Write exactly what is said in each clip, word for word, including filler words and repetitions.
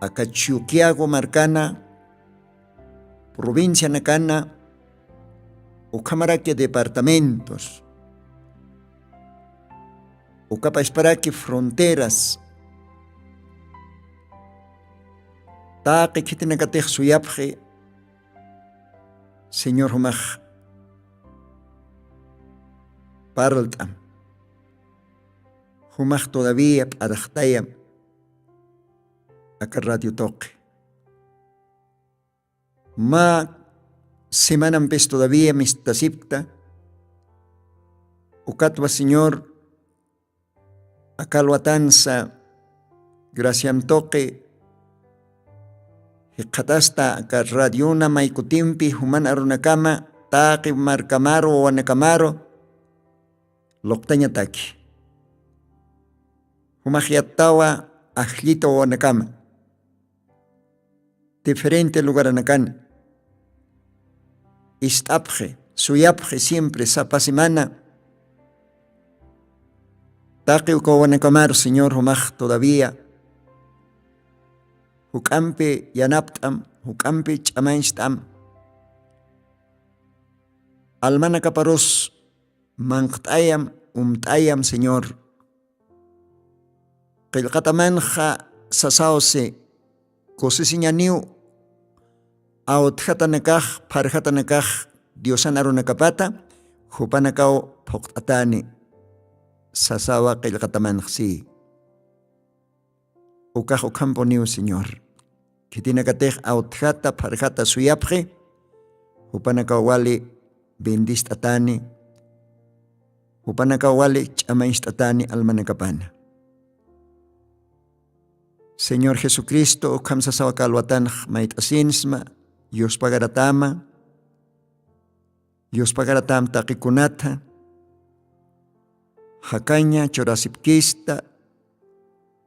aka Chuquiago markana, provincianakana, ukhamaraki departamentos, ukapasparaki fronteras, taqi khitinakatix suyapxi, Señor, jumax parlt'am. Jumax todavía p'araxtayam aka radio tuqi. Mä semanampis todavía mistasipkta. Ukatwa, Señor, aka alwatansa graciam tuqi jikxatasta aka radiona maykutimpi juman arunakama, taqi markamaru, wawanakamaru luqtañataki. Jumax yattawa ajllita wawanakama, diferente lugaranakan ist'apxi, suyapxi siempre sapa semana. Taqi uka wawanakamaru, Señor, jumax todavía juk'ampi yanapt'am, juk'ampi ch'amañcht'am. Almanakaparus manqt'ayam, umt'ayam, Señor. Qillqatamanxa sasawsi kusisiñaniw awtjatanakax, pharjatanakax Diosan arunakapata, jupanakaw phuqt'atani sasawa qillqatamanxsi. Ukax ukhampuniw, Señor. Khitinakatix awtjata, pharjata suyapxi, jupanakaw wali bendist'atani, jupanakaw wali ch'amañcht'atani almanakapana. Señor Jesucristo, ukham sasawa aka alwatanx mayt'asinsma, yuspagaratama, yuspagaratam taqikunata, jakaña churasipkista,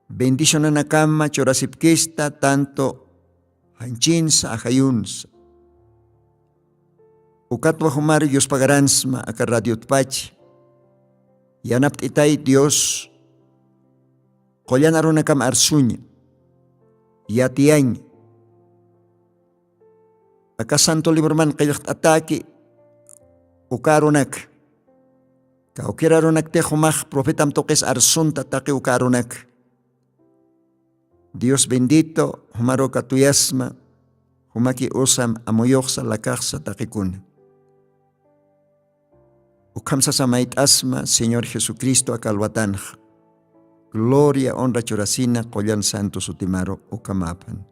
bendicionanakama churasipkista, tanto janchinsa, ajayunsa. Ukatwa jumar yuspagaransma aka radiotpacha. Yanapt'itay Dios, qullan arunakam arsuña, yatiyaña. Aka santo libroman qillqt'ataki uka arunak. Kawkir arunaktix jumax profetam tuqis arsunta taqi uka arunak. Dios bendito, jumaru katuyasma, jumaki usam amuyuxsa lakaxsa taqikuna. Ukham sasa mayt'asma Señor Jesucristo aka alwatanxa. Gloria, honra churasina qullan santo sutimaru, ukhamapan,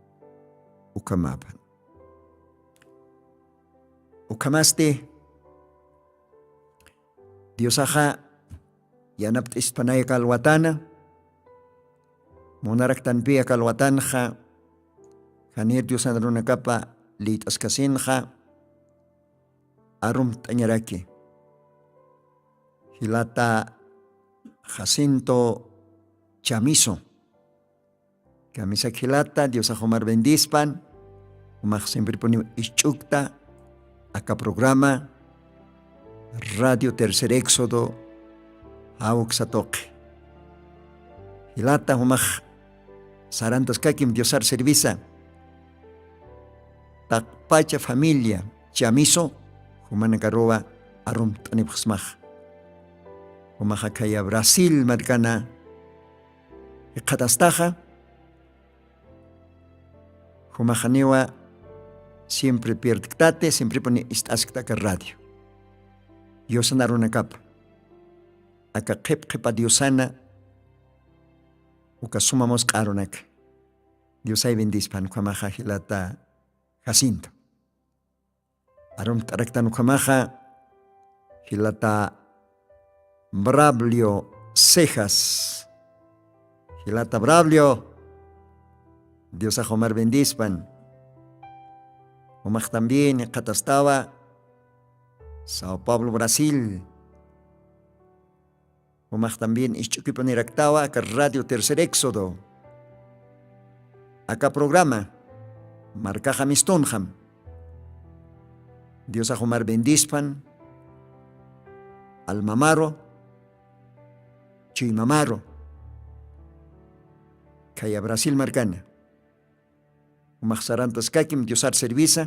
ukhamapan. Ukhamasti Diosaxa yanapt'ispanay aka alwatana, munaraktanpi aka alwatanxa, janir Diosan arunakapa liyt'askasinxa, arumt'añaraki. Jilata Jacinto Chamizo. Kamisak jilata, Diosax jumar bendispan, jumax siemprepuniw isch'ukta, aka programa, Radio Tercer Éxodo, jawksa tuqi. Jilata, jumax sarantaskakim Diosar servisa. Taqpacha familia Chamizo, jumanakaruwa arumt'anipxsmax. Jumaxa khaya Brasil markana jikxatastaxa, jumaxaniwa siempre pierdktati, siemprepuni ist'askta aka radio. Diosan arunakapa, aka qhip qhipa Diosana, uka suma musq'a arunaka. Diosay bendispan ukhamaxa jilata Jacinto. Arumt'araktan ukhamaxa jilata Braulio Cejas. Jilata Braulio, Diosax jumar bendispan. Jumax también jikxatastawa Sao Paulo, Brasil. Jumax también isch'ukipuniraktawa aka Radio Tercer Éxodo. Aka programa, Markaxa Mistunxam. Diosax jumar bendispan, almamaru, chuymamaru, khaya Brasil markana. Jumax sarantaskakim Diosar servisa.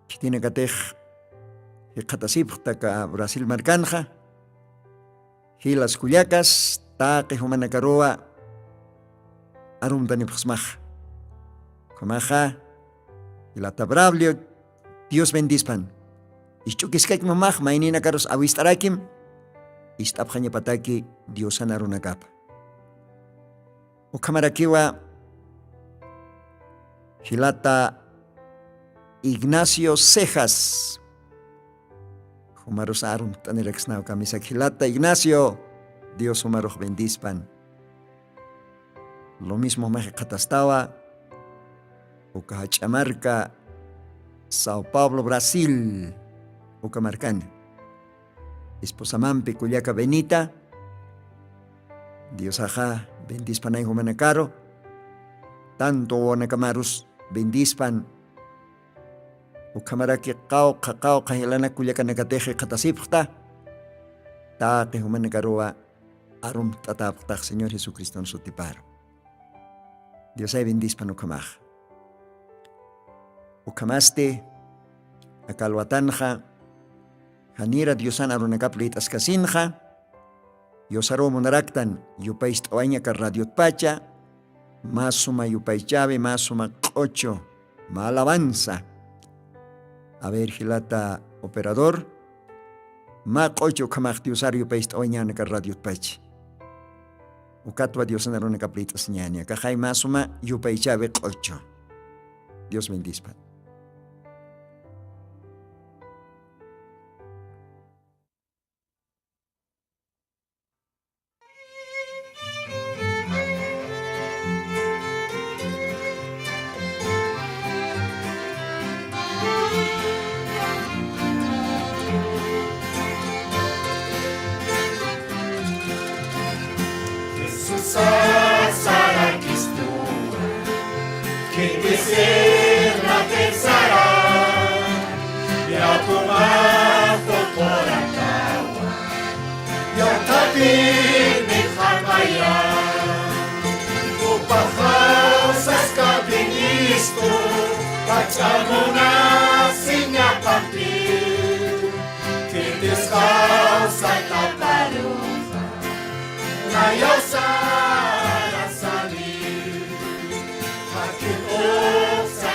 Khitinakatix jikxatasipxta aka Brasil markanxa. Jilas kullakas, taqi jumanakaruwa arumtanipxsmaxa. Ukhamaxa jilata Braulio, Dios bendispan. Isch'ukiskakma max mayninakarus awist'arakim ist'apxañapataki Diosan arunakapa. Ukhamarakiwa jilata Ignacio Cejas. Jumarus arumt'aniraksnaw kamisaki jilata Ignacio, Dios jumarux bendispan. Lo mismo maxi qhatastawa uka jach'a marka Sao Paulo, Brasil, uka markana. Esposamampi kullaka Benita, Diosaxa bendispanay jumanakaru. Tanto wawanakamarus bendispan. Ukhamaraki qawqha qawqha jilanak kullakanakatixi qhatasipxta. Taqi jumanakaruwa arumt'atäpxtax Señor Jesucriston sutiparu. Diosay bendispan ukhamax. Ukhamasti aka alwatanxa janira Diosan arunakap lït'askasinxa. Diosaruw munaraktan yupayst'awañaka radiotpacha. Mä suma yupaychäwi, mä suma q'uchu, mä alabanza. A ver jilata operador, mä q'uchu ukhamax Diosar yupayst'awañäni aka radiotpacha. Ukatwa Diosan arunakap lït'asiñäni akaxay mä suma yupaychäwi q'uchu. Dios bendispan. Jesusa sarakistuwa, khitis irnaqir sara, yapumax tuquratawa, yaqhapini jamaya. Jupax jawsaskapinistu, jach'a munasiñapampi, khitis jawsat aparuxa, nayaw sarasani. Jakhit uksa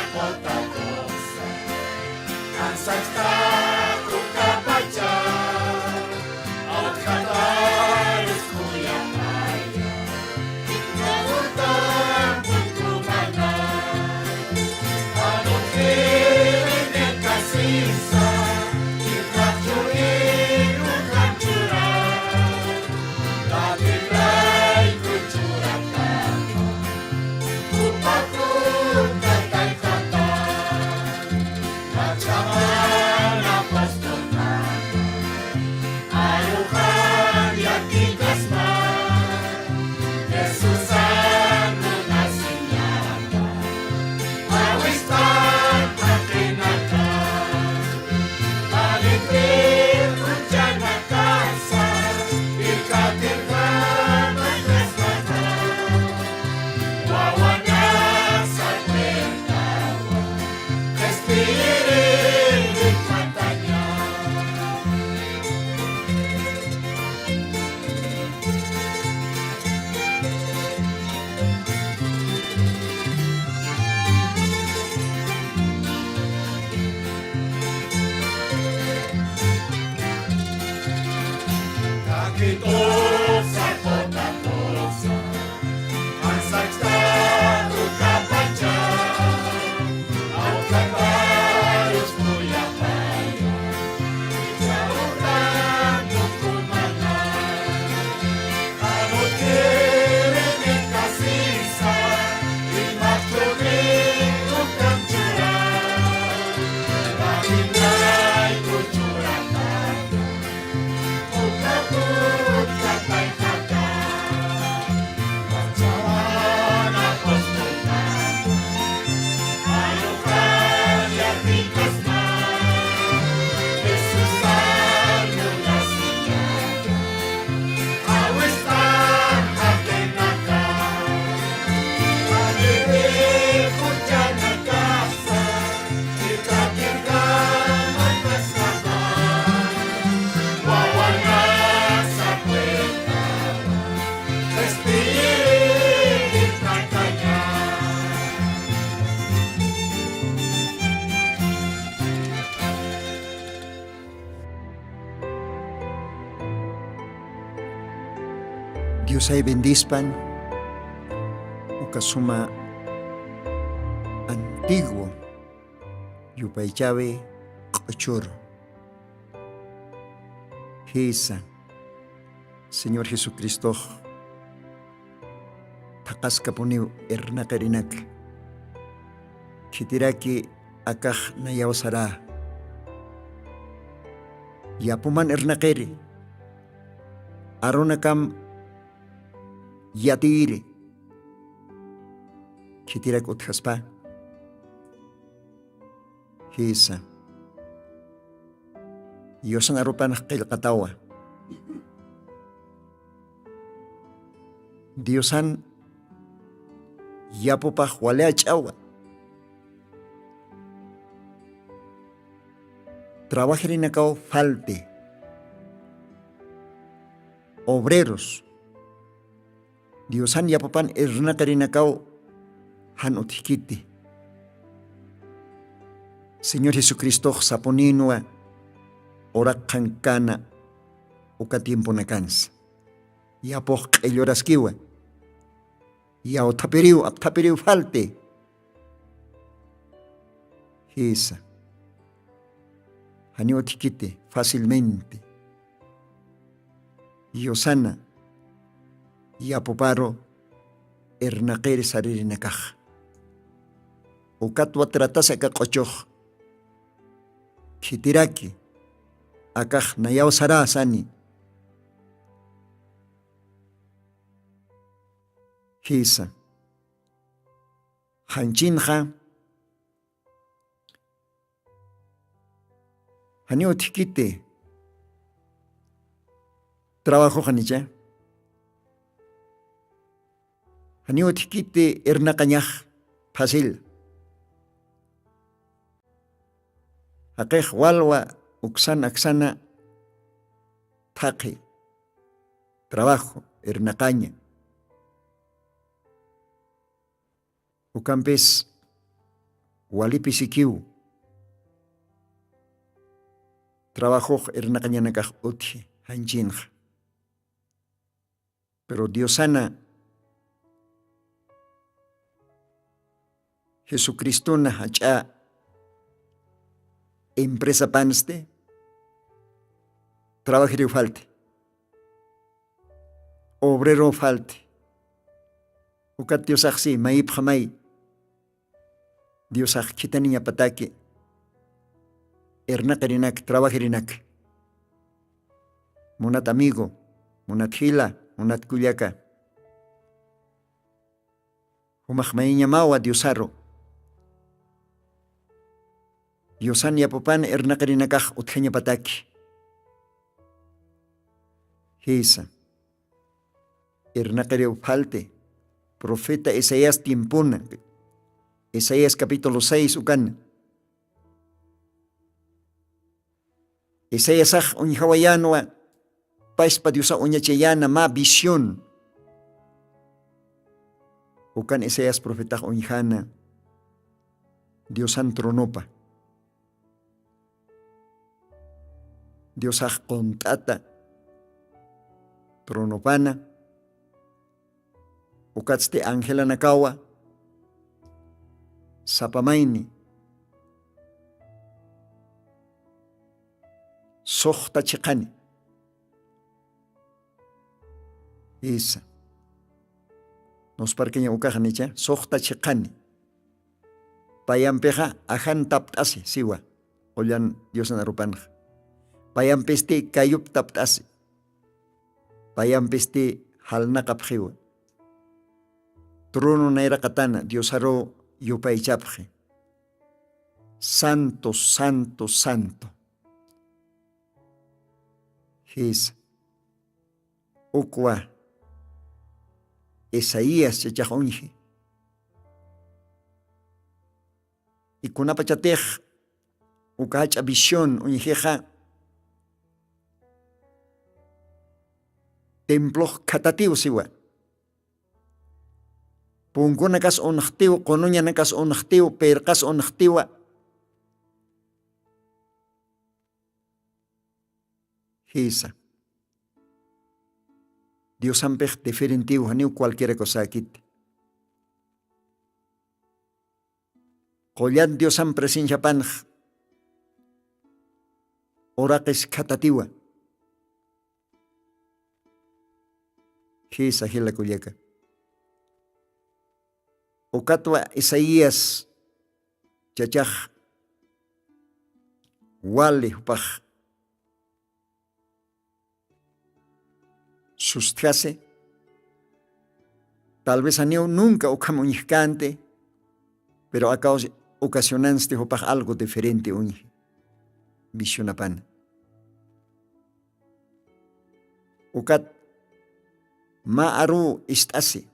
Say bendispan uka suma antiguo yupaychawi q'uchur. Jisa, Señor Jesucristox thaqaskapuniw irnaqirinaka. Khitiraki akax nayaw sarä. Yapuman irnaqiri. Arunakam yatiyiri. Khitirak utjaspa. Jisa. Diosan arupan qillqatawa. Diosan yapupax wali ach'awa. Trabajarinakaw falti. Obreros. Diosan yapupan irnaqirinakaw jan utjkiti. Señor Jesucristox sapuninwa uraqxankana uka tiemponakansa. Yapux q'illuraskiwa. Yawthapiriw, apthapiriw falti. Jisa. Janiw utjkiti fácilmente. Yusana yapuparu irnaqiri saririnakax. Ukatwa tratasi aka q'uchux. Khitiraki akax nayaw sarä sani. Jisa. Janchinxa janiw utjkiti trabajoxanicha. Janiw utjkiti irnaqañax fácil. Jaqix walwa uksan aksana thaqhi trabajo irnaqaña. Ukampis walipi sikiw trabajox irnaqañanakax utji janchinxa. Pero Diosana Jesucristona jach'a empresapansti trabajiriw falti. Obrero falti. Ukat Diosaxsi mayipxamay Diosax khithaniñapataki irnaqirinak trabajirinak. Munat amigo, munat jila, munat kullaka, jumax mayiñamawa Diosaru. Diosan yapupan irnaqirinakax utjañapataki. Jisa. Irnaqiriw falti. Profeta Isaías tiempuna. Isaías capítulo seis ukan. Isaiasax uñjawayänwa paspa Diosa uñachayäna mä visión. Ukan Isaias profetax uñjäna Diosan tronopa. Diosax qunt'ata tronopana. Ukatsti angelanakawa sapa mayni suxta chiqani. Isa. Nusparkaña ukaxanicha suxta chiqani. Payampixa ajan tapt'asi siwa. Qullan Diosan arupanxa. Payampisti kayup tapt'asi. Payampisti jalnaqapxiwa. Trono nayraqatana Diosaru yupaychapxi. Santo, santo, santo. Jisa. Ukwa Isaías chachax uñji. Y kunapachatix uka jach'a visión uñjixa templox khatatiw siwa. Punkunakas unxtiw, qunuñanakas unxtiw, pirqas unxtiwa. Jisa. Diosampix diferentiw janiw cualquiera cosakiti. Qullan diosan presenciapanx uraqis khatatiwa. Jisa jila kullaka, ukatwa isaías chachax wali jupax sustjasi. Tal vez janiw nunca ukham uñjkänti, pero akaw ocasionansti jupax algo diferente uñji visionapana. Ukat mä aruw ist'asi,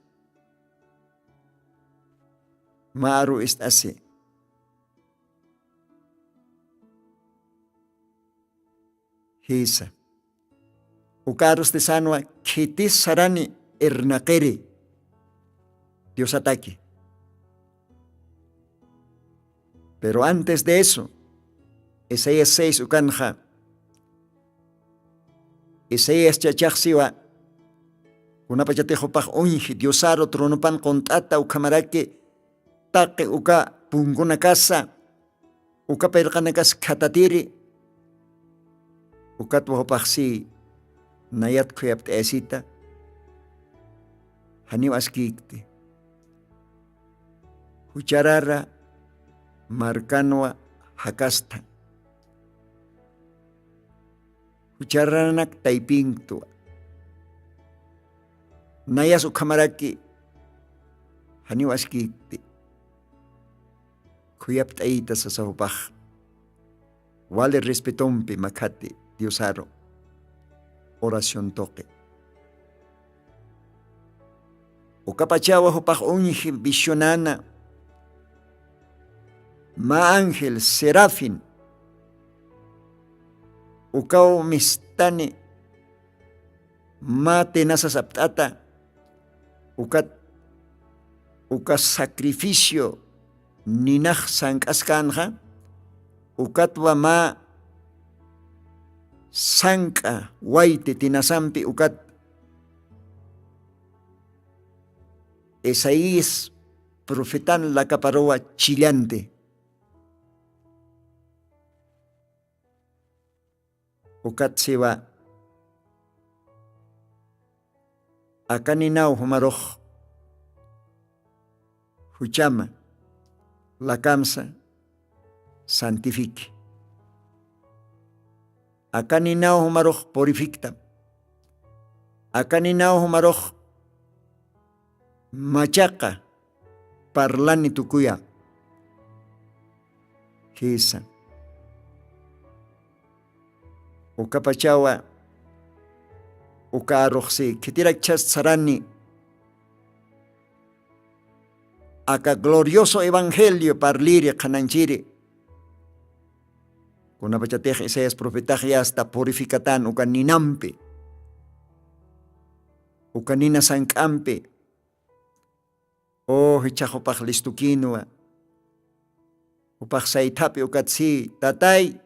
mä aruw ist'asi. Jisa, uka arusti sänwa khitis sarani irnaqiri diosataki. Pero antes de eso, isaías seis ukanxa, isaías chachaxsiwa kunapachatix jupax uñji diosaru tronopan qunt'ata ukhamaraki taqi uka punkunakasa uka pirqanakas khatatiri. Ukatwa jupaxsi nayat khuyapt'ayasita janiw askïkti. Jucharara markanwa jakastha, juchararanak taypinktwa. Nayas ukhamaraki janiw askïkti. Khuyapt'ayita sasa jupax wali respetompi makhati diosaru oración tuqi. Ukapachawa jupax uñji visionana mä ángel serafin ukaw mistani mä tenasas apt'ata. Ukat uka sacrificio ninax sank'askänxa ukatwa mä sank'a wayti tinasampi ukat isaías profetan lakaparuwa chillanti. Ukat siwa aka ninaw jumarux juchama lakamsa santifiki. Aka ninaw jumarux purifiktam. Aka ninaw jumarux machaqa parlani tukuya. Jisa, ukapachawa uka aruxsi khitirakchhas sarani aka glorioso evangelio parliri qhananchiri. Kunapachatix isaías profetax yasta purificatan uka ninampi uka nina sank'ampi. O jichhax jupax listukinwa jupax saythapi ukat si tatay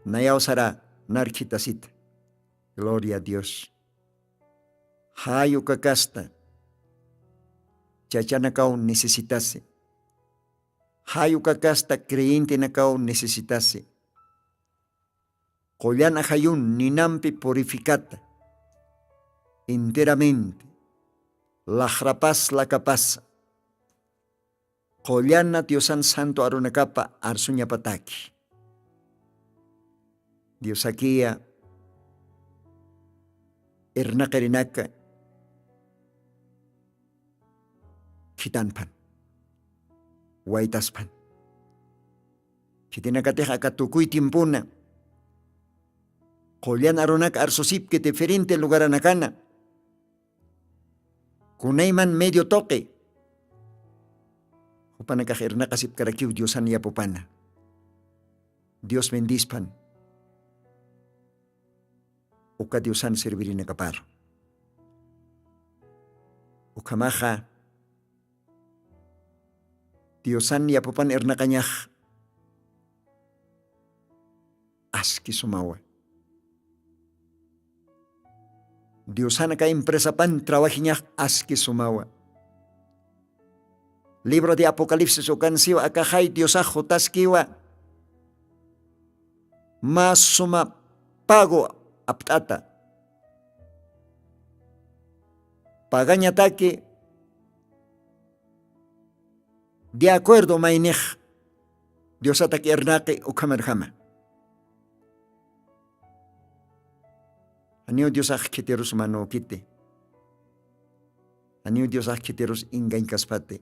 nayaw sara narkhitasita. Gloria a dios. Jay uka kasta chachanakaw necesitasi. Jay uka kasta creyentenakaw necesitasi. Qullan ajayun ninampi purificata enteramente laxrapas lakapasa qullana diosan santo arunakapa arsuñapataki. Diosakiya irnaqirinaka khitanphan waytasphan. Khitinakatix aka tukuy tiempona qullan arunak arsusipki diferente lugaranakana kunayman medio tuqi jupanakax irnaqasipkarakiw diosan yapupana. Dios bendispan uka diosan servirinakaparu. Ukhamaxa diosan yapupan irnaqañax aski sumawa. Diosan aka empresapan trawajiñax aski sumawa. Libro de apocalipsis ukansiwa akaxay diosax jutaskiwa. Mä suma pago apt'ata. Pagañataki de acuerdo maynix diosatak irnaqi ukhamarjama. Janiw diosax khitirus manukiti. Janiw diosax khitirus ingañkaspati.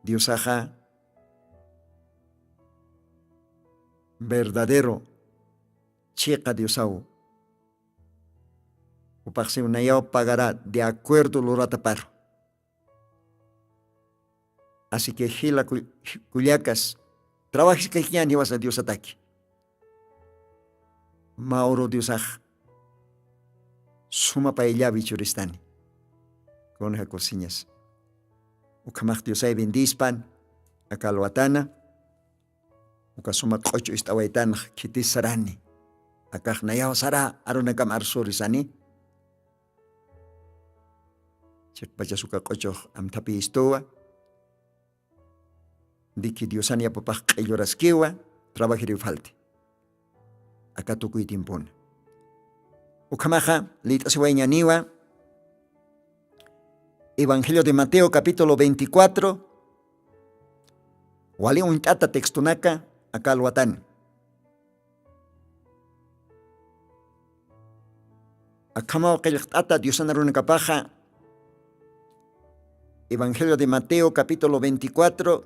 Diosaxa verdadero chiqa diosaw. Upaxsiw nayaw pagara de acuerdo lurataparu. Asiki jila kullakas trawajiskajiñan jiwasa diosataki. Mawru diosax suma payllawi churistani. Kunaja kusiñas ukhamax diosay bendispan. Akalwatana uka suma q'uchu ist'awaytanax khitisarani. Akax nayaw sara arunakam arsurisani. Chiqpachas uka q'uchux amthapi istuwa. Diki diosan yapupax q'illuraskiwa. Trabajiriw falti aka tukuy timpuna. Ukhamaxa lït'asiwayñaniwa evangelio de mateo capítulo veinticuatro. Wali uñt'ata textonaka akalwatan. Akhamaw qillqt'ata diosana runakapaxa. Evangelio de mateo capítulo veinticuatro,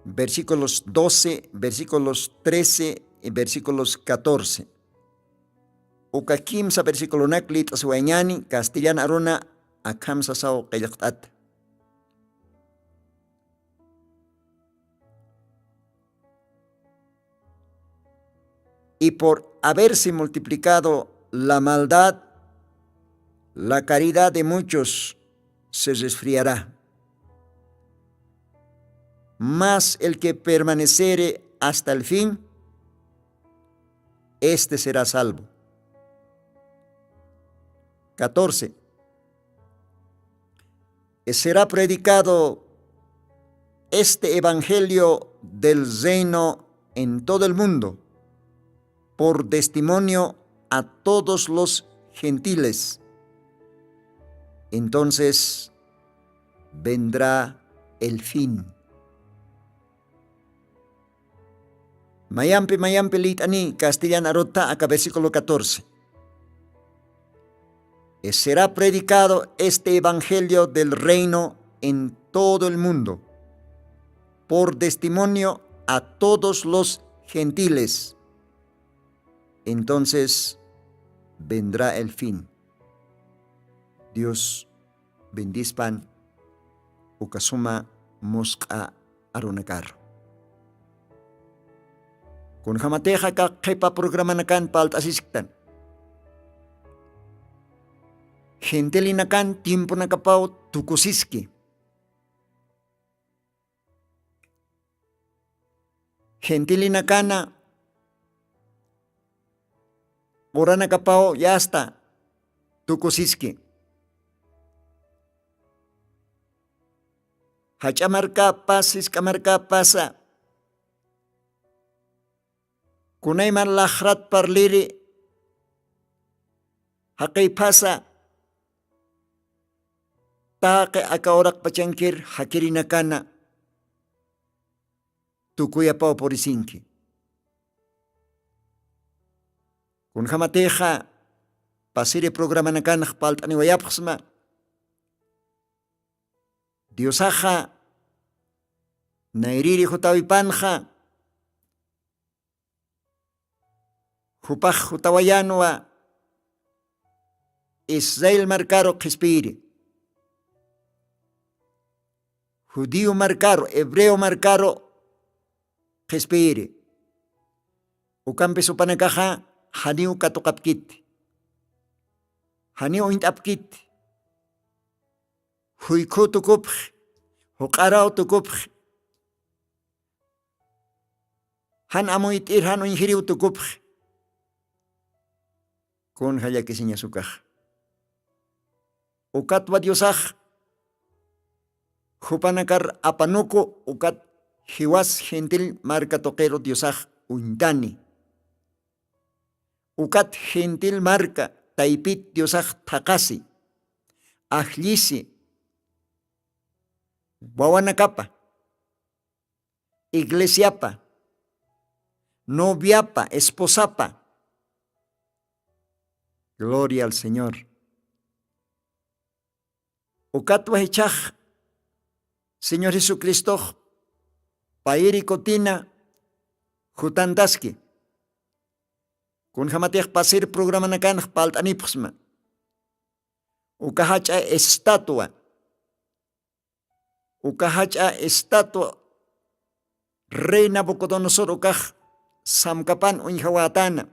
versículos doce, versículos trece y versículos catorce. Uka kimsa versiculonak lït'asiwayñani castellan aruna. Akhamsasaw qillqt'ata. Y por haberse multiplicado la maldad, la caridad de muchos se resfriará. Mas el que permanecere hasta el fin, este será salvo. Catorce. Será predicado este evangelio del reino en todo el mundo por testimonio a todos los gentiles. Entonces vendrá el fin. Mayampi mayampi lït'ani castellan arutta aka versículo catorce. Será predicado este evangelio del reino en todo el mundo por testimonio a todos los gentiles. Entonces vendrá el fin. Dios bendispan uka suma musq'a arunakar. Kunjamatixa aka qhipa programanakan palt'asisktan. Gentilinakan tiemponakapaw tukusiski. Gentilinakana uranakapaw yasta tukusiski. Jach'a markapas jisk'a markapasa kunayman laxrat parliri jaqiyphasa taqi aka uraqpachankir jakirinakana tukuyapaw purisinki. Kunjamatixa pasiri programanakanx palt'aniwayapxsma. Diosaxa nayriri jutawipanxa jupax jutawayanwa israel markaru qhispiyri, judío markaru hebreo markaru qhispiyri. Ukampis upanakaxa janiw katuqapkiti, janiw uñt'apkiti. Juykhu tukupxi, juq'araw tukupxi, jan amuyt'ir jan uñjiriw tukupxi. Kun jallakisiñasukax. Ukatwa diosax jupanakar apanuku ukat jiwas gentil marka tuqiru diosax uñtani. Ukat gentil marka taypit diosax thaqasi, ajllisi, wawanakapa, iglesiapa, noviapa, esposapa. Gloria al señor. Ukatwa jichhax señor jesucristox payiri kutina jutantaski. Kunjamatix pasir programanakanx palt'anipxsma. Uka jach'a estatua, uka jach'a estatua rey nabucodonosor ukax samkapan uñjawätäna.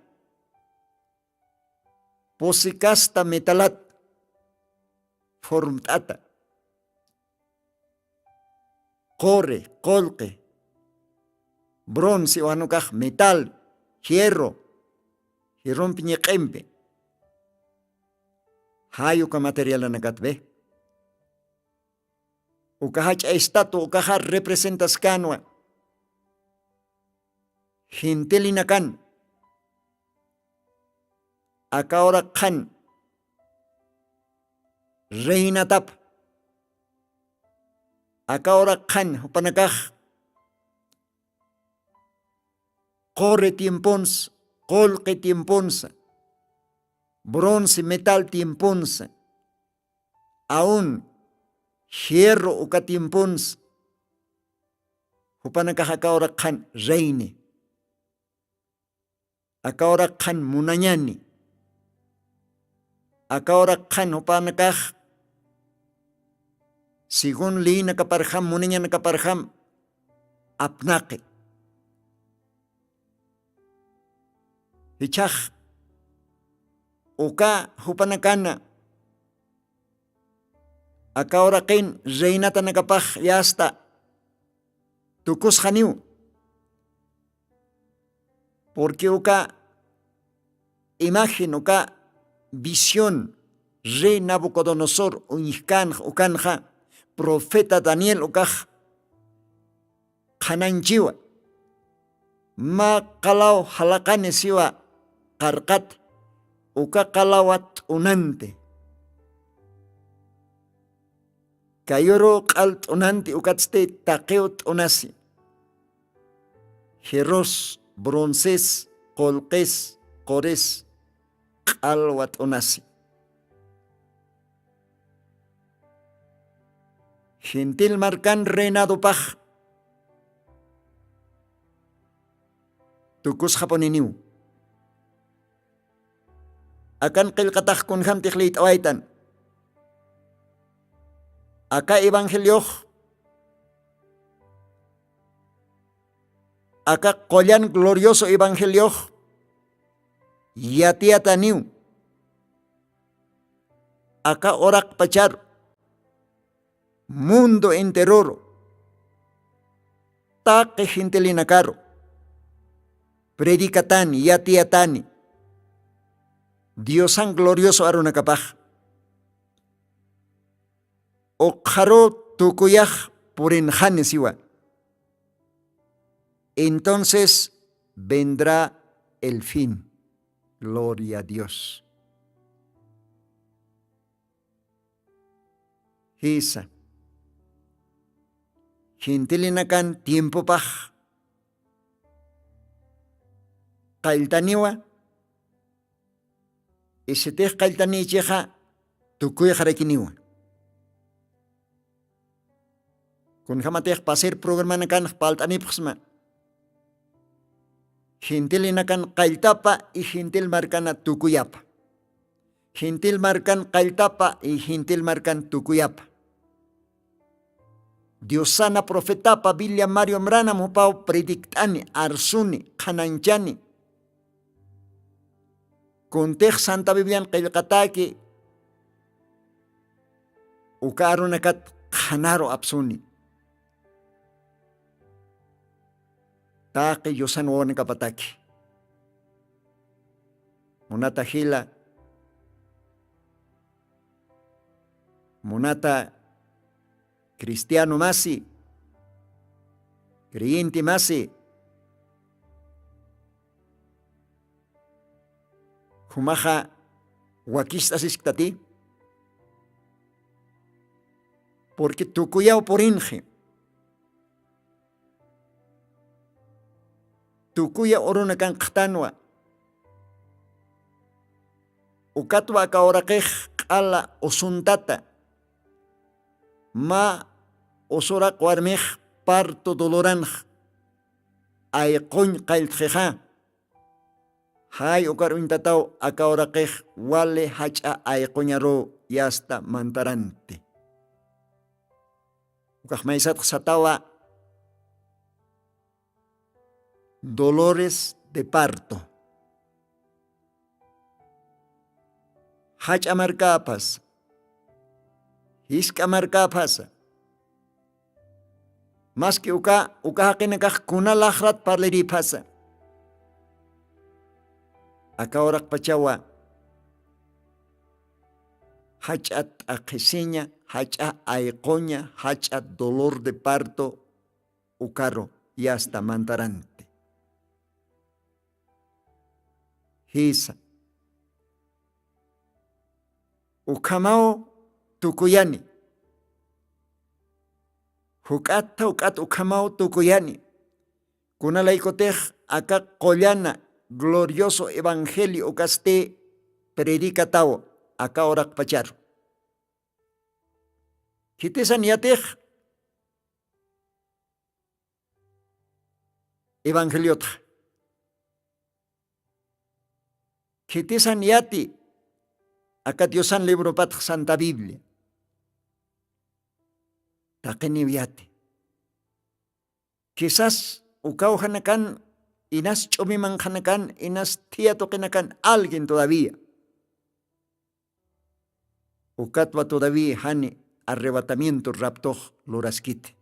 Pusi kasta metalat formt'ata, quri, qullqi, bronce wanukax metal, hierro, hierrompi ñiq'impi. Jayuka materialanakatpi uka jach'a estatua ukaxa representaskanwa gentilinakan aka uraq qhan reinatap aka uraq qhan jupanakax quri tiemponsa, qullqi tiemponsa, bronce metal tiemponsa, aun hierro uka tiemponsa jupanakax aka uraq qhan reyni. Aka uraq qhan munañani. Aka uraq qhan jupanakax según leynakaparjam munañanakaparjam apnaqi. Jichhax uka jupanakana aka uraqin reinatanakapax yasta tukusxaniw. Purqui uka imagen uka visión rey nabucodonosor uñjkanx ukanxa profeta daniel ukax qhananchiwa. Mä qalaw jalaqani siwa qarqat uka qalawa t'unanti. Kayuru q'al t'unanti ukatsti taqiw t'unasi. Jerus bronces qulqis quris q'alwa t'unasi. Gentil markan reinadopax tukusxapuniniw. Akan qillqatax kunjamtix liyt'awaytan aka evangeliox aka qullan glorioso evangeliox yatiyataniw. Aka uraqpachar mundo enteroru taqi gentelinakaru predikatani yatiyatani diosan glorioso arunakapax uqharu tukuyax purinxani siwa. Entonces vendrá el fin. Gloria a dios. Jisa gentilinakan tiempopax qalltaniwa. Isitix qalltanichixa tukuyxarakiniwa. Kunjamatix pasir programanakanx palt'anipxsma gentilinakan qalltapa y gentil markana tukuyapa. Gentil markan qalltapa y gentil markan tukuyapa. Diosana profetapa biblia mario mranam jupaw predikt'ani arsuni qhananchani. Kuntix santa biblian qillqataki uka arunakat qhanaru apsuni. Taqi yusan wawanakapataki munata jila Munata cristiano masi, creyente masi, jumaxa wakist'asisktati? Porque tukuyaw purinxi. Tukuya uruna kanqxtanwa. Ukatwa aka uraqix q'ala usuntata, mä usuraq warmix parto doloranx ayquñ qalltxixa. Jay ukar uñtataw aka uraqix wali jach'a ayquñaru yasta mantaranti. Ukax maysatx satawa dolores de parto. Jach'a markäpas, jisk'a markäpasa, maski uka uka jaqinakax kuna laxrat parlirïpasa, aka uraqpachawa jach'a t'aqhisiña, jach'a ayquña, jach'a dolor de parto ukaru yasta mantaranti. Jisa, ukhamaw tukuyani. Juk'atta juk'at ukhamaw tukuyani. Kunalaykutix aka qullana glorioso evangelio ukasti predicataw aka uraqpacharu. Khitisan yatix evangeliotxa? Khitisan yati aka diosan libropatx santa biblia? Taqiniw yati. Kisas ukawjanakan inas ch'umimanxanakan inas thiyatuqinakan alguien todavía ukatwa todavía jani arrebatamiento raptux luraskiti.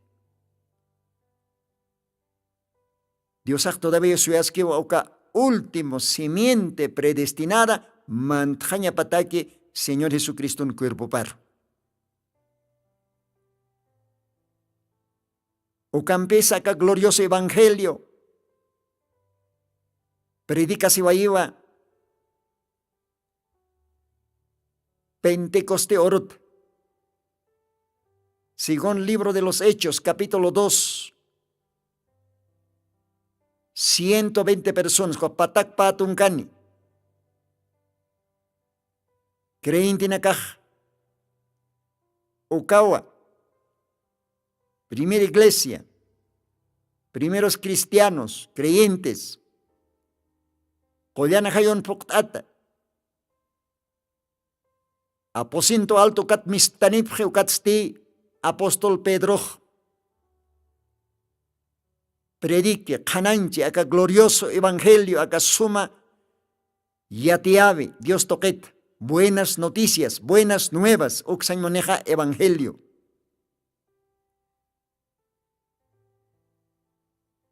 Diosax todavía suyaskiwa uka último simiente predestinada mantxañapataki señor jesucristun cuerpoparu. Ukampisa aka glorioso evangelio predicasiwayiwa pentecoste urut. Según libro de los hechos capítulo dos, ciento veinte personas kua patak patunkani creyentenakax ukawa primera iglesia, primeros cristianos creyentes qullana jayun phuqt'ata aposento alto ukat mistanipxi ukatsti apóstol pedrox predique qhananchi aka glorioso evangelio aka suma yatiyawi dios tuqita, buenas noticias buenas nuevas uksañ munixa evangelio.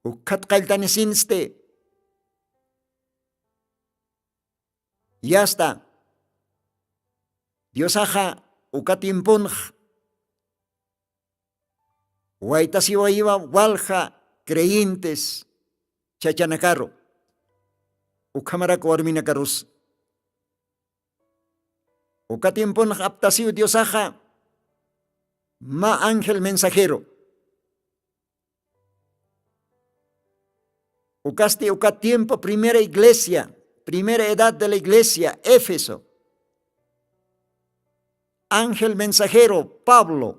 Ukhat qalltanisinsti yasta diosaxa uka tiemponx waytasiwayiwa walja creyentes chachanakaru ukhamarak warminakarus. Uka tiemponx aptasiw diosaxa mä ángel mensajero. Ukasti uka tiempo primera iglesia, primera edad de la iglesia éfeso, ángel mensajero pablo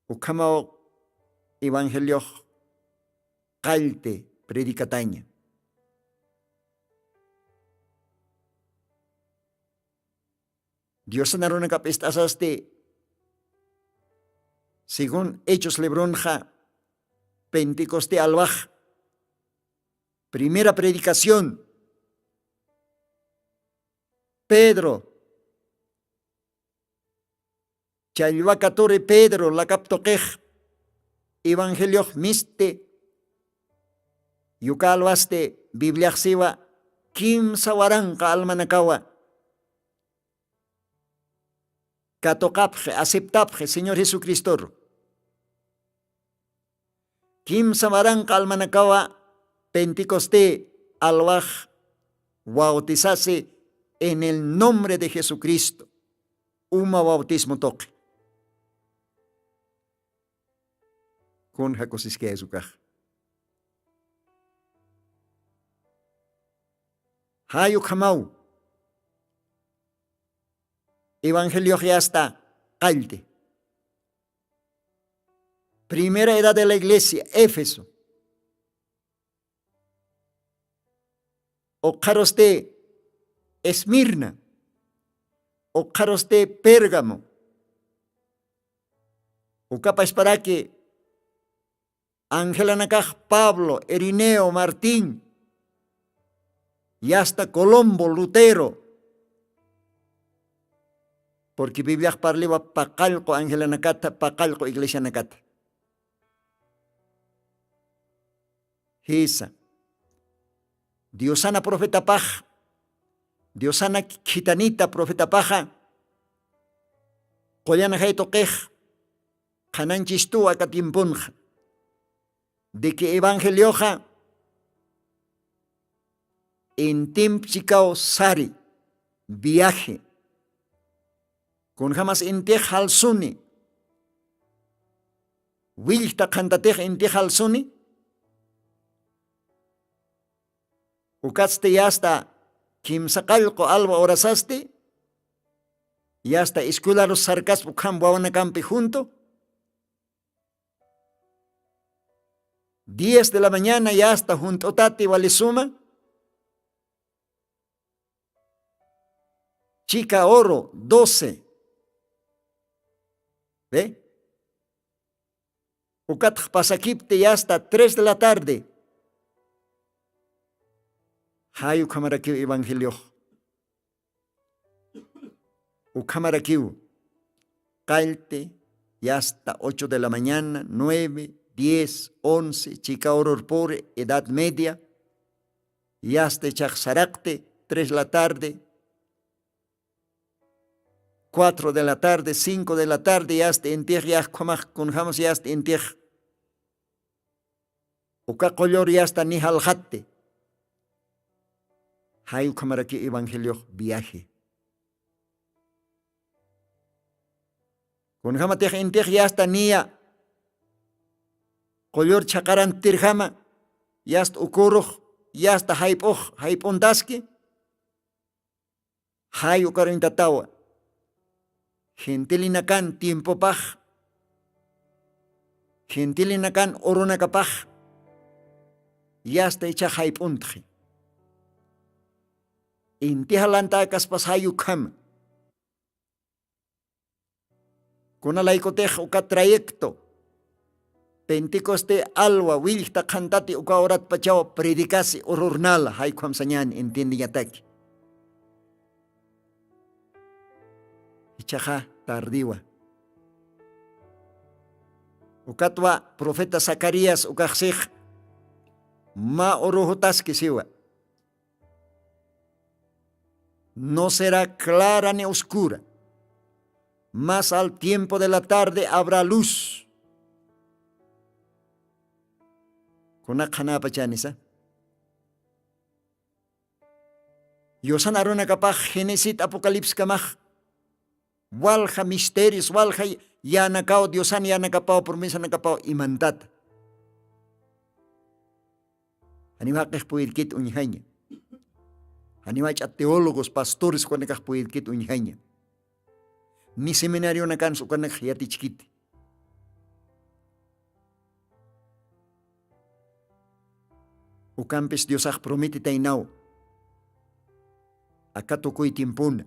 ukhamaw evangeliox qallti predicataña. Diosana runakap ist'asasti según hechos libronxa pentecoste alwax primera predicación pedro challwa katuri pedro lakap tuqix evangeliox misti yuka alwasti bibliaxsiwa kimsa waranqa almanakawa katuqapxi aceptapxi señor jesucristoru. Kimsa maranqa almanakawa pentecoste alwax wautisasi en el nombre de jesucristo. Uma wautismo tuqi. Kunja kusiskayasukax? Jay ukhamaw evangeliox yasta qallti. Primera edad de la iglesia éfeso, uqharusti esmirna, uqharusti pérgamo, ukapasparaki angelanakax pablo irineo martín, yasta colombo lutero. Purqui bibliax parliwa paqallqu angelanakata paqallqu iglesianakata. Jisa, diosana profetapax, diosana khitanita profetapaxa qullan jaytuqix qhananchistuw aka tiemponxa, de que evangelioxa intimp chikaw sari viaje, kunjamas intix jalsuni, willkta qhantatix intix jalsuni. Ukatsti yasta kimsa qallqu alwa horasasti yasta escuelarus sarkaspa ukham wawanakampi junto, diez de la mañana yasta junt'utati walisuma, chika oro doce. Ve, ukatx pasakipti yasta tres de la tarde. Jay ukhamarakiw evangeliox? Ukhamarakiw? Qallti yasta ocho de la mañana nueve, diez, once chika ururpuri edad media. Yasta ichax saraqti tres la tarde, cuatro de la tarde cinco de la tarde yasta intix yaxkhamax kunjamas yasta intix. Uka qullur yasta ni jalxatti. Jay ukhamaraki evangeliox viaje? Kunjamatix intix yasta niya qullur chhaqarantirjama, yasta ukurux, yasta jayp'ux jayp'untaski. Jay ukaruñtatawa gentilinakan tiempopax, gentilinakan urunakapax yasta icha jayp'untxi. Inti jalantakaspas jay ukhama. Kunalaykutix uka trayecto pentecoste alwa willkta qhantati uka uratpachaw predicasi ururnala jaykhwam sañani entiendeñataki. Ichaxa tardiwa. Ukatwa profeta zacarías ukaxsix mä urujutaski siwa. No será clara ni oscura, mas al tiempo de la tarde habrá luz. Kuna qhanapachanisa? Yusan arunakapax genesit apocalipskamax walja misterios walja yanakaw diosan yanakapaw promesanakapaw imantata. Janiw jaqix puyirkit uñjaña. Janiw jach'a teólogos pastores ukanakax puyirkit uñjaña. Ni seminarionakansa ukanakax yatichkiti. Ukampis diosax prometitaynaw aka tukuy tiempona.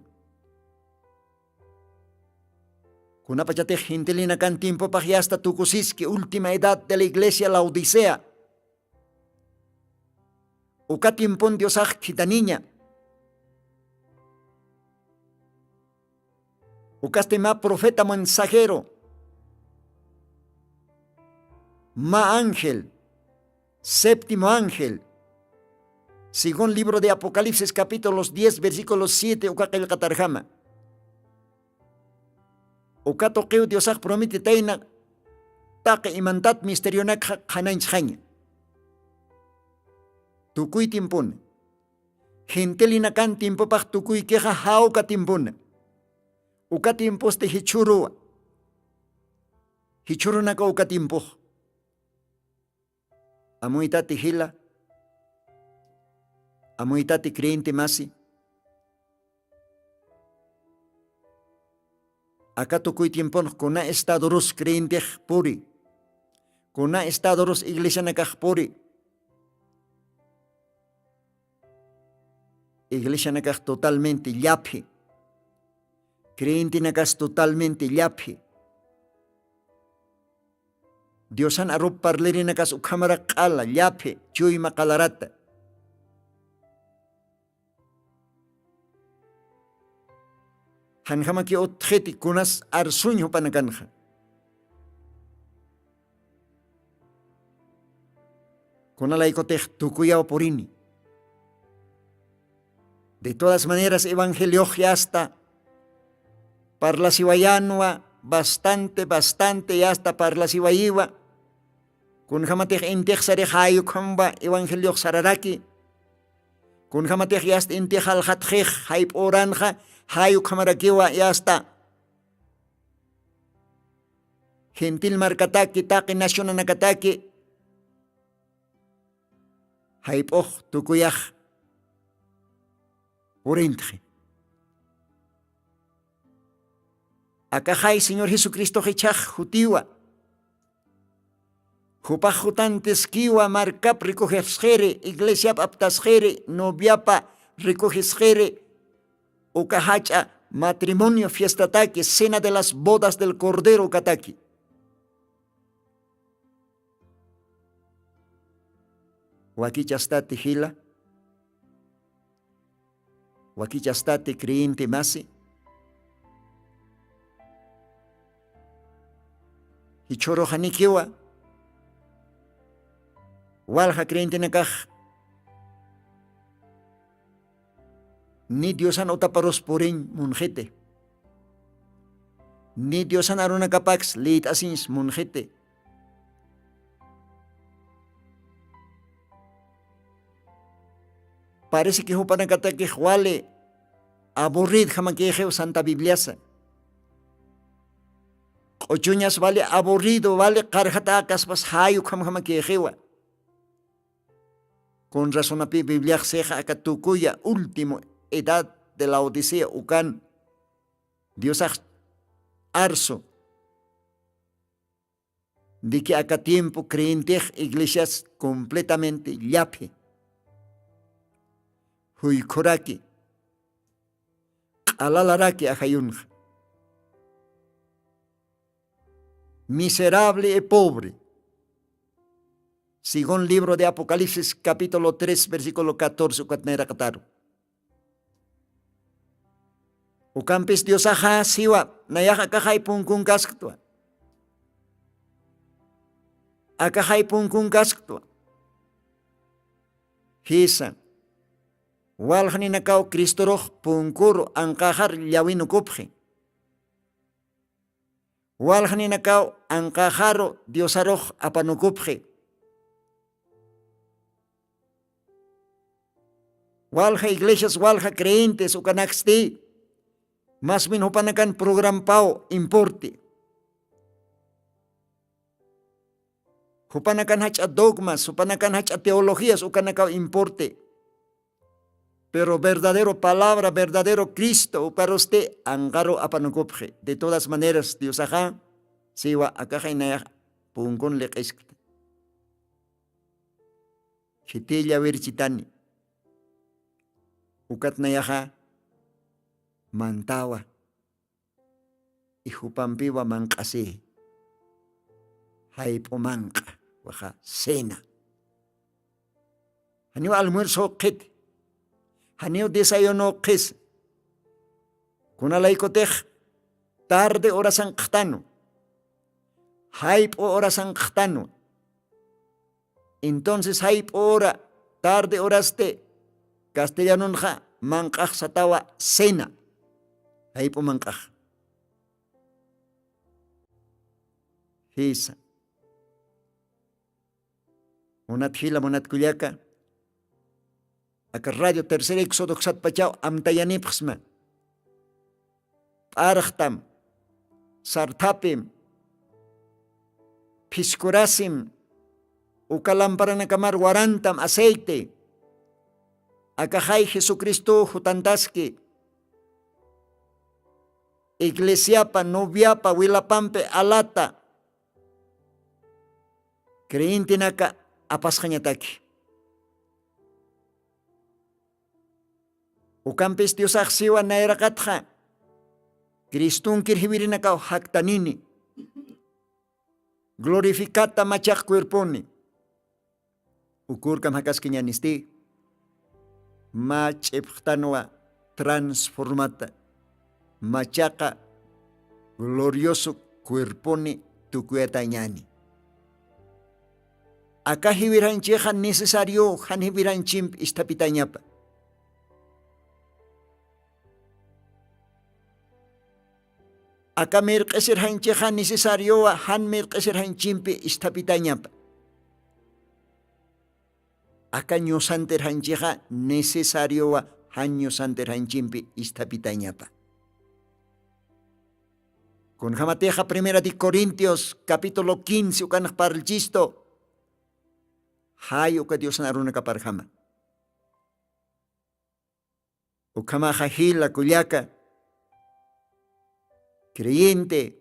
Kunapachatix gentilinakan tiempopax yasta tukusiski última edad de la iglesia laodicea. Uka tiempon diosax khithaniña. Ukasti mä profeta mensajero, mä ángel, séptimo ángel, según libro de apocalipsis capítulos diez versículos siete uka qillqatarjama. Uka tuqiw diosax prometitayna taqi imantat misterionakxa qhanañchxaña. Tukuy timpuna gentelinakan timpupax tukuykixa jawka timpuna. Uka timpusti jichhuruwa. Jichhurunaka uka timpux. Amuytati jila, amuytati creyente masi. Aka tukuy tiemponx kuna estadorus creyentix puri, kuna estadorus iglesianakax puri. Iglesianakax totalmente llaphi. Creyentenakas totalmente llaphi. Diosan arup parlerinakas ukhamara q'ala llaphi chuyma qalarata. Janjamaki utxiti kunas arsuñ jupanakanxa. Kunalaykutix tukuyaw purini. De todas maneras evangeliox yasta parlasiwayanwa bastante bastante yasta parlasiwayiwa. Kunjamatix intixsarix jayukhamwa evangeliox sararaki. Kunjamatix yasta intixalxatxix jayp'uranxa jayukhamarakiwa yasta. Gentil markataki taqi nacionanakataki jayp'ux tukuyax purintxi. Akaxay señor jesucristox ichhax jutiwa. Jupax jutantiskiwa markap rikujisxiri iglesiap aptasxiri noviapa rikujisxiri uka jach'a matrimonio fiestataki cena de las bodas del cordero ukataki. Wakichastati jila wakichastati creyente masi. Jichhuruxanikiwa walja creyentenakax ni diosan utaparus puriñ munxiti. Ni diosan arunakapaks liyt'asiñs munxiti. Parece que jupanakatakix wali aburrid jamakixew santa bibliasa. Q'uchuñas wali aburrido wali qarjata kaspas jayu khamjamakixiwa. Kun razonapi bibliaxsixa aka tukuya último edad de laodicea ukan diosax arsu. Diki aka tiempo creyentix iglesias completamente llaphi juykhuraki q'alalaraki ajayunxa. Miserable y pobre. Según libro de apocalipsis capítulo tres versículo catorce ukatnayraqataru. Ukampis diosaxa siwa nayax akaxay punkun kasktwa. Akaxay punkun kasktwa. Jisa walxninakaw cristorux punkuru anqaxar llawinukupxi. Walxninakaw anqaxaru diosarux apanukupxi. Walja iglesias walja creyentes ukanaksti mas bien jupanakan programpaw importi. Jupanakan jach'a dogmas jupanakan jach'a teologías ukanakaw importi. Pero verdadero palabra verdadero cristo uparusti anqaru apanukupxi de todas maneras diosaxa siwa akaxaynayax punkun liq'iskta. Khitilla wirchitani. Ukatnayaxa mantawa ijupampiwa manq'asi. Jayp'u manq'a waxa cena. Janiw almuerzo uqhiti. Janiw desayuno uqhisi. Kunalaykutix tarde horasanqxtanu. Jayp'u horasanqxtanu. Entonces jayp'u hora tarde horasti castellanunxa manq'axsatawa cena. Jayp'u manq'ax. Isa. Munat jila munat kullaka, aka radio tercer éxodo uksatpachaw amtayanipxsma. P'arxtam, sarthapim, phiskurasim, uka lamparanak amar warantam aceite. Akaxay jesucristo jutantaski, iglesiapa noviapa wilapampi alata. Creyentenaka apasqañataki. Ukampis diosax siwa nayraqatxa, cristonkir jiwirinakaw jaktanini, glorificata machaq cuerponi. Ukurkam jakaskiñanisti, mä ch'ipxtanwa transformata, machaqa glorioso cuerponi tukuyatañani. Aka jiwirjanchixa necesario jan jiwirjanchimpi isthapitañapa. Aka mirq'isirjanchixa necesariowa jan mirq'isirjanchimpi isthapitañapa. Aka ñusantirjanchixa necesariowa jan ñusantirjanchimpi isthapitañapa. Kunjamatixa primera de corintios capítulo quince ukanx parlchistu. Jay uka diosna arunakaparjama. Ukhamaxa jila kullaka, creyente,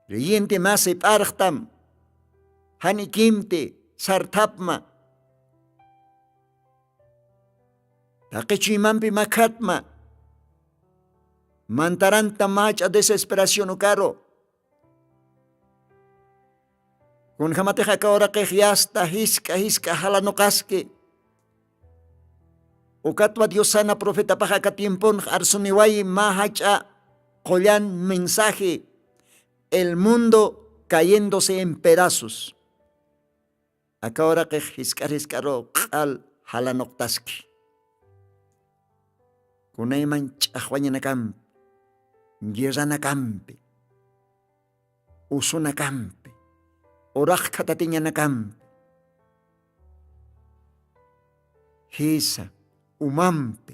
creyente masi p'arxtam, jan ikimti, sarthapma, taqi chuymampi makhatma, mantarantam mach'a desesperación ukaru. Kunjamatix aka uraqix yasta jisk'a jisk'a jalanuqaski. Ukatwa diosana profetapax aka tiemponx arsuniwayi mä jach'a qullan mensaje, el mundo cayéndose en pedazos. Aka uraqix jisk'ar jisk'aru q'al jalanuqtaski. Kunayman ch'axwañanakampi, guerranakampi, usunakampi, uraqkhatatiñanakampi, jisa, umampi,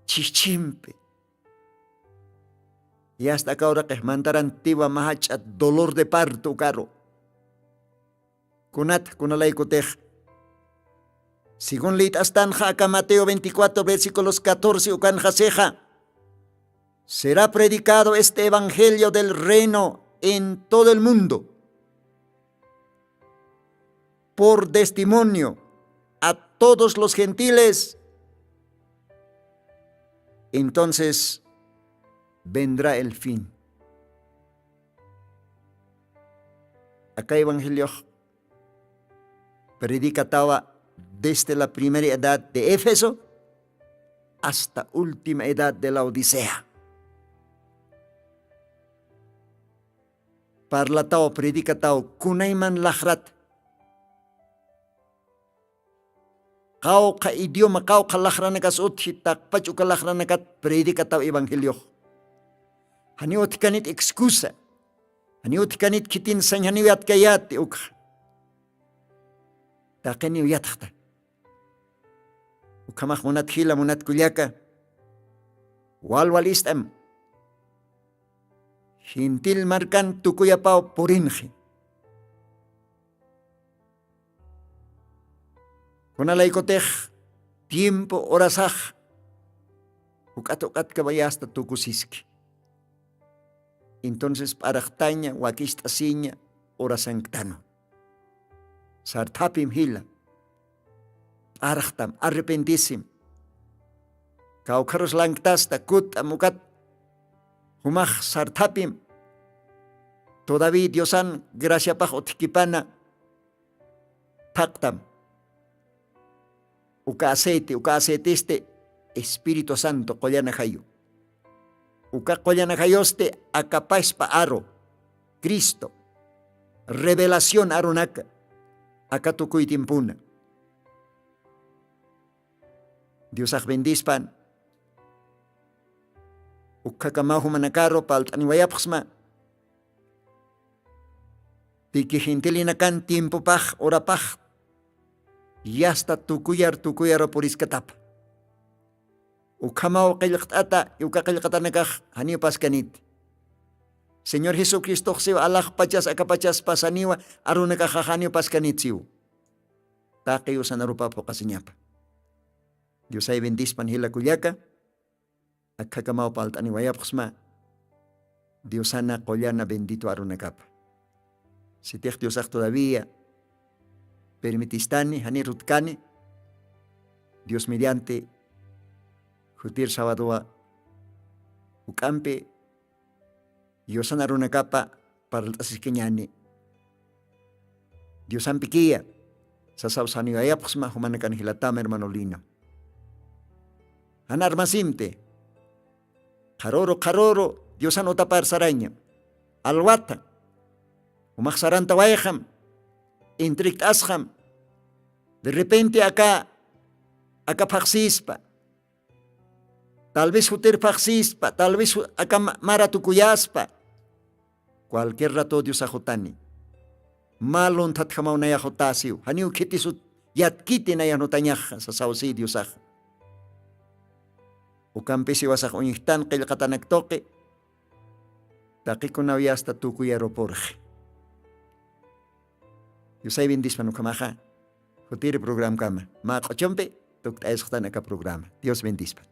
chichimpi. Yasta aka uraqix mantarantiwa mä jach'a dolor de parto ukaru. Kunat kunalaykutix, según liyt'astanxa aka mateo veinticuatro versículos catorce ukanxasixa, será predicado este evangelio del reino en todo el mundo por testimonio a todos los gentiles, entonces vendrá el fin. Aka evangeliox predicatawa desde la primera edad de Éfeso hasta última edad de la Odisea. Parlataw, predicataw, kunayman laxrat. Qawqha idioma, qawqha laxranakas utji, taqpach uka laxranakat predicataw evangeliox. Janiw utjkanit excusa. Janiw utjkanit khitin sañ janiw yatkayäti ukxa. Taqiniw yatxta. Ukhamax munat jila, munat kullaka, wal wal ist'am. Gentil markan tukuyapaw purinxi. Kunalaykutix tiempo horasax juk'at juk'atkawayasta tukusiski. Entonces p'araxtaña, wakicht'asiña horasanktanu. Sarthapim jila. P'araxtam, arrepentisim. Kawkharus lanktasta, kutt'am ukat. Jumax sarthapim. Todavía diosan graciapax utjkipana. Thaqtam. Uka aceite, uka aceitesti espíritu santo qullana jayu. Uka qullana jayusti akapaspa aru, cristo, revelación arunaka. Aka tukuy tiempuna. Diosax bendispan. Ukhakamaw jumanakaru palt'aniwayapxsma. Iki gentilinakan tiempopax, horapax, yasta tukuyar tukuyar puriskatapa. Ukhamaw qillqt'ata, uka qillqatanakax janiw paskaniti. Señor Jesucristox siw alaxpachas akapachas pasaniwa, arunakaxax janiw paskaniti siw. Taqi usan arupap phuqasiñapa. Diosay bendispan jila kullaka. Akhakamaw palt'aniwayapxsma. Diosana qullana bendito arunakapa. Sitix Diosax todavía permitistani, jani rutkani, Dios mediante, jutir sabadowa juk'ampi Diosan arunakapa parlt'asiskañani. Diosampikiya, sasaw saniwayapxsma jumanakan jilatama hermano Lino. Jan armasimti, qharüru qharüru Diosan utapar saraña, alwata, jumax sarantawayxam, intrikt'asxam, de repente aka, aka phaxsispa, tal vez jutir phaxsispa, tal vez ju-, aka ma-, mara tukuyaspa. Cualquier rato Diosax jutani. Mä lunthatjamaw nayax jutasiw. Janiw khitisut yatkiti nayax nutañaxa, sasaw si Diosax. Ukampis jiwasax uñjtan qillqatanak tuqi. Taqikunaw yasta tukuyarupurxi. Diosay bendispan ukhamaxa. Jutir programkama. Mä q'uchumpi tukt'ayasxtan aka programa. Dios bendispan.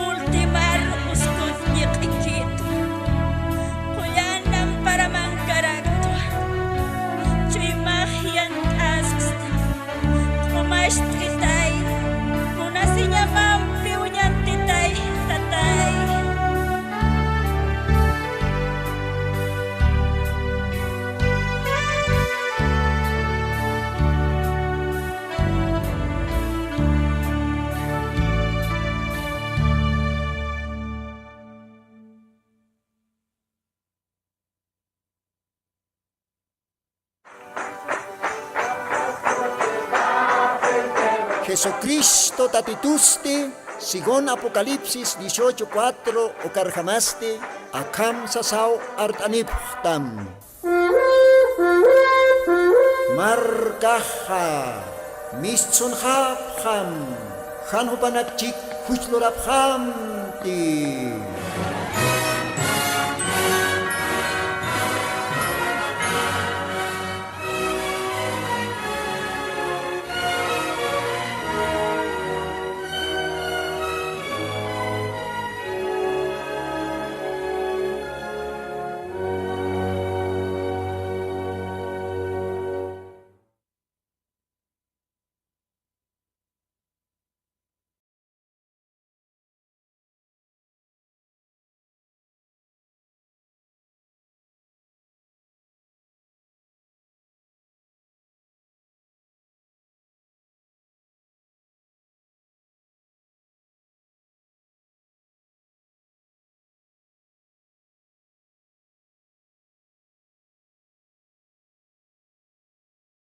Multimar uskut ñiq'ikitu, qullan amparamankaraktu, chuymax yant'asksta, q'umacht'itay, munasiñamampi uñantitay, tatay. Jesucristo Tatitusti, según Apocalipsis dieciocho cuatro ukarjamasti, akham sasaw art'anipxtam. Markaxa mistsunxapxam, jan jupanakchik juch lurapxamti.